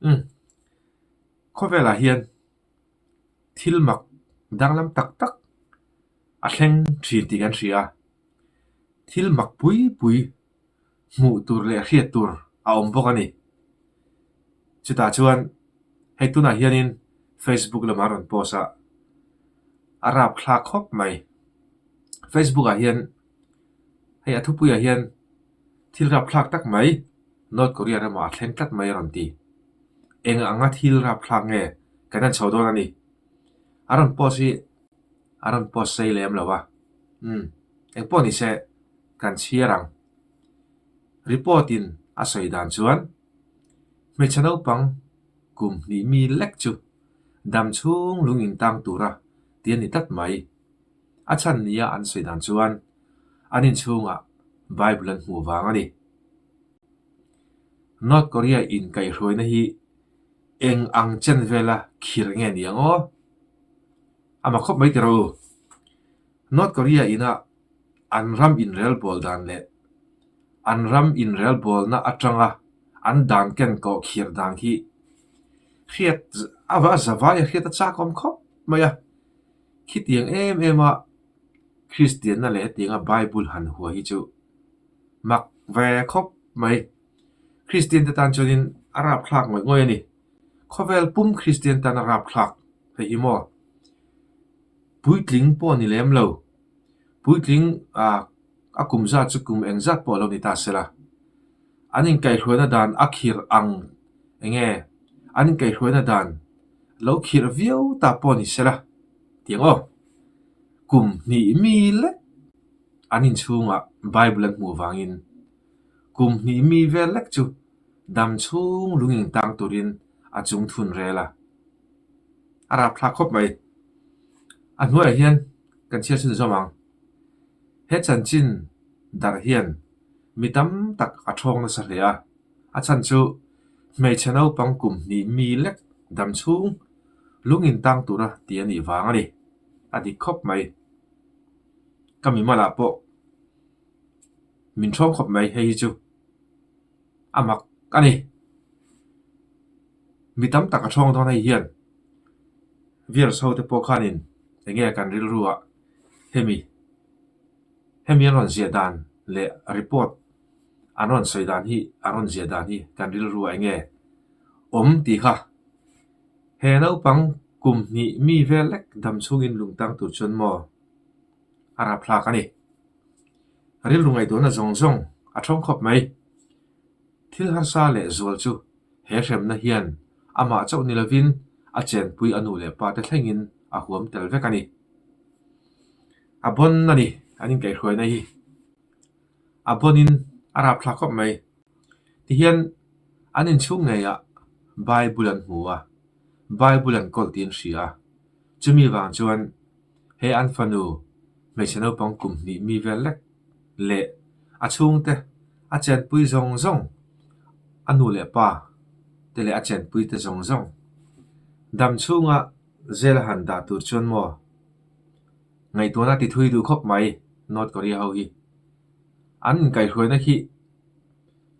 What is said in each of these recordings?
Umm. Khawvelah hian thil mak danglam tak tak a thleng thin tih kan hria a. Thil mak pui pui hmuh tur leh hriat tur a awm bawk a ni. Chutah chuan hei tunah hianin Facebook lamah a rawn post a, a rap thlak khawp mai. Facebook ah hian hei a thupuiah hian thil rap thlak tak mai North Korea ramah a thleng tlat mai a rawn ti. Eng anga thil rap thlak nge kan han chho dawn a ni. A rawn post hi a rawn post sei lem lo a, umm engpawh ni se kan chhiar ang. Report in a sawi dan chuan hmeichhe naupang kum hnih mi lek chu dam chhung lung in tang tura ti a ni tlat mai. A chhan nia an sawi dan chuan an inchhungah Bible an hmuh vang a ni. North Korea inkaihhruaina hi eng ang chen vela khir nge ni ang aw? A ma khawp mai ti rawh u. North Korea ina an ram inrelbawl dan leh an ram inrelbawlna atanga an dan ken kawh khir dan hi hriat a va zavai a hriat a chak awm khawp mai a. Khitiang em em a Kristianna leh hetianga Bible han hua hi chu mak ve khawp mai. Kristian te tan chuanin a rapthlak ngawih ngawih a ni. Khawvel pum Kristian tan a rapthlak hei hi maw? Puitling pawh ni lem lo. Puitling ah a kum zat chu kum eng zat pawh a lo ni ta sela. An inkaihhruaina dan a khirh ang eng nge? An inkaihhruaina dan lo khirh viau ta pawh ni sela tiang aw. Kum hnih mi lek an inchhungah Bible an hmuh vangin kum hnih mi vel lek chu dam chhung lung intang turin a chung thun rel a. A rapthlak khawp mai. A hnuaiah hian kan chhiar chhun zawm ang. He chanchin darh hian mi tam tak a thawng nasa hle a. A chhan chu hmeichhe naupang kum hnih mi lek dam chhung lung intang tura ti a nih vang a ni. A dik khawp mai. Ka mimalah pawh min thawng khawp mai hei hi chu a mak a ni. Mi tam tak a thawng dawn hei hian viewers ho te pawh khanin eng nge kan rilru ah hemi hemi an rawn ziah dan leh report an rawn sawi dan hi an rawn ziah dan hi kan rilru ah eng nge awm tih kha he naupang kum hnih mi vel lek dam chhungin lung tang tur chuan maw a rapthlak a ni. Rilru ngaihtuahna zawng zawng a thawng khawp mai. Thil harsa leh zual chu he hremna hian amah chauh ni lovin a chenpui a nu leh pa te thlengin a huam tel vek a ni. A bawn a ni an inkaihhruaina hi. A bawnin a rapthlak khawp mai. Tihian an inchhung ngeiah Bible an hmu a, Bible an kawlh tih an hria a. Chumi vang chuan he an fanu hmeichhe naupang kum hnih mi vel lek leh a chhungte a chenpui zawng zawng, a nu leh pa te leh a chenpui te zawng zawng dam chhunga zel a han dah tur chuan maw ngaihtuahna ti thui duh khawp mai North Korea ho hi. An inkaihhruaina khi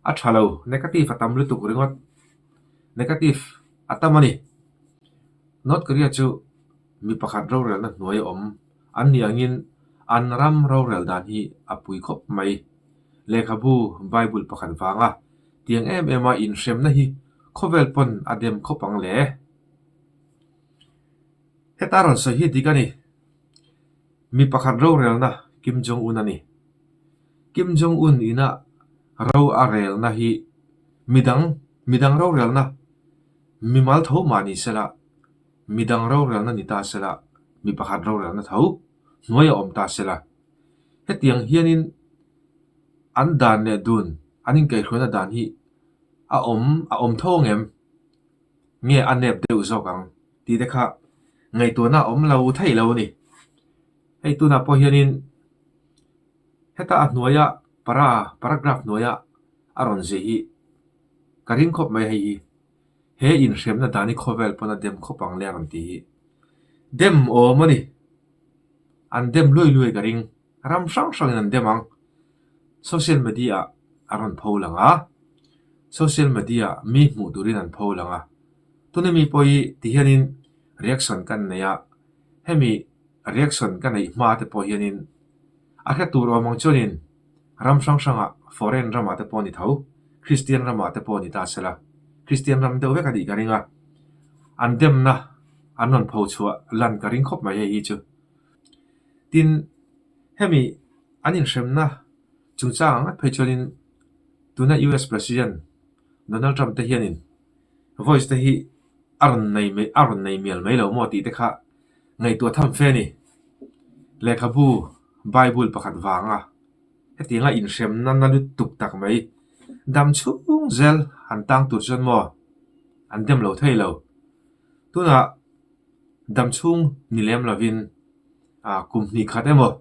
a tha lo, negative a tam lutuk ringawt, negative a tam a ni. North Korea chu mi pakhat rorelna hnuai a awm an ni angin an ram rorel dan hi a pui khawp mai. Lehkhabu Bible pakhat vanga tiang em em a inhremna hi khawvel pawn a dem khawp ang le. Heta rawn sawi hi dik a ni. Mi pakhat rorelna Kim Jong Un a ni. Kim Jong Un ina ro a relna hi midang midang rorelna Mimal tho mah ni sela, midang rorelna ni ta sela, mi pakhat rorelna tho hnuai a awm ta sela. Hetiang hianin an dan leh dun, an inkaihhruaina dan hi a awm a awm tho ang em? Nge a nep deuh zawk ang tih te kha ngaihtuahna a awm lo thei lo a ni. Hei tunah pawh hianin heta a hnuaia para paragraph hnuaia a rawn zeh hi ka ring khawp mai hei hi. He inhremna dan hi khawvel pawn a dem khawp ang le a rawn ti hi. Dem awm a ni. An dem luai luai ka ring. Ram hrang hrangin an dem ang. Social media ah a rawn pho lang a. Social media ah mi hmuh turin an pho lang a. Tuna mi pawh hi ti hianin reaction kan nei a, hemi reaction ka neih hma te pawh hianin a hre tur awm ang chuanin ram hrang hrangah foreign ramah te pawh a ni tho, Kristian ramah te pawh a ni ta sela, Kristian ram deuh vek a nih ka ring a, an demna an rawn pho chhuah lan ka ring khawp mai hei hi chu. Tin, hemi an inhremna chungchang ang ngat phei chuanin tuna US President Donald Trump te hianin voice te hi a rawn nei mai a rawn nei mial mai lo maw tih te kha ngaihtuah tham fe a ni. Lehkhabu Bible pakhat vanga hetianga inhremna na lutuk tak mai dam chhung zel han tang tur chuan maw an dem lo thei lo. Tunah dam chhung ni lem lovin ah kum hnih khat emaw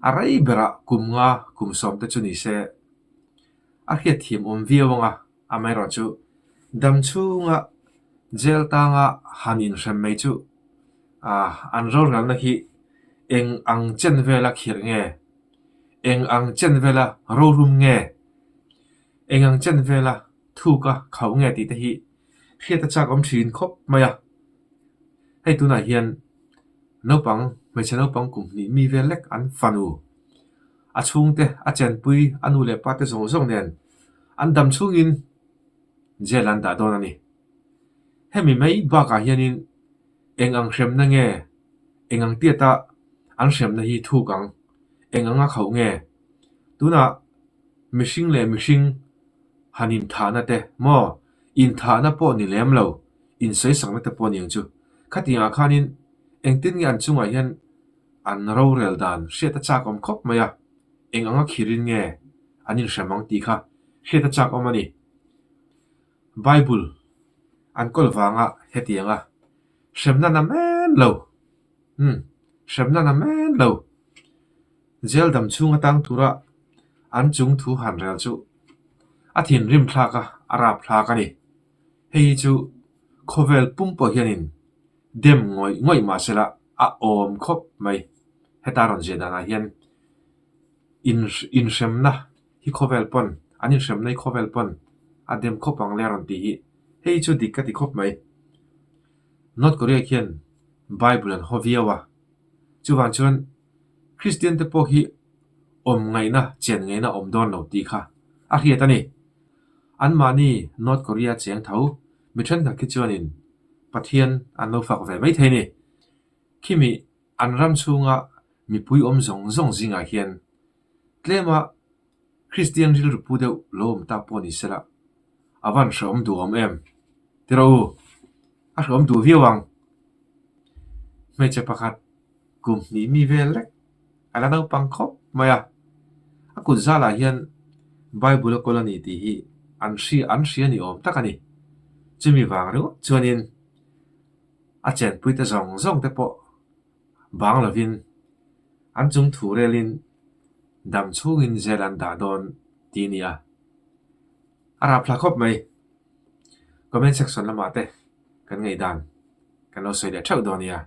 a rei berah kum nga kum sawm te chu ni se a hriatthiam awm viau ang a, amaherawhchu dam chhunga jail tanga han inhrem mai chu ah an rorelna hi eng ang chen vela khirh nge, eng ang chen vela rorum nge, eng ang chen vela thuka khauh nge tih te hi hriat a chak awm thin khawp mai a. Hei tunah hian naupang hmeichhe naupang kum hnih mi vel lek an fanu. A chhungte, a chenpui, a nu leh pa te zawng zawng nen an dam chhungin jail an dah dawn a ni. Hemi mai bakah hianin eng ang hremna nge, eng ang tiata an hremna hi thuk ang, eng anga khauh nge? Tunah mihring leh mihring han inthahna te maw, inthahna pawh ni lem lo, insawisakna te pawh a ni ang chu. Khatiangah khanin engtin nge an chungah hian An rorel dan hriat a chak awm khawp mai a, eng anga khirin nge an inhrem ang tih kha hriat a chak awm a ni. Bible an kawl vanga hetianga hremna na men lo, umm, hremna na men lo, jail dam chhung atang tura an chung thu han rel chu a thinrim thlak a, a rap thlak a ni. Hei hi chu khawvel pum pawh hianin Dem ngawih ngawih mah sela a awm khawp mai. Heta rawn ziah danah hian inhremna hi khawvel pawn, an inhremna hi khawvel pawn a dem khawp ang le a rawn tih hi hei chu dik ka ti khawp mai. North Korea khian Bible an haw viau a, chuvang chuan Kristian te pawh hi awm ngaihna, chen ngaihna awm dawn lo tih kha a hriat a ni. Anmahni North Korea cheng tho mi thenkhat khi chuanin Pathian an lo fak ve mai thei a ni. Khimi an ram chhunga mipui awm zawng zawng zingah hian tlema Kristian rilru pu deuh lo awm ta pawh ni sela a van hrehawm duh awm em? Ti rawh u, a hrehawm duh viau ang. Hmeichhe pakhat kum hnih mi vel lek a la naupang khawp mai a, a kut zalah hian Bible a kawl a ni tih hi an hria an hria ni awm tak a ni. Chumi vang ringawt chuanin a chenpuite zawng zawng te pawh bang lovin an chung thu relin dam chhungin zel an dah dawn tih a ni a, a rap thla khawp mai. Comment section lamah te kan ngaihdan kan lo sawi leh theuh dawn nia.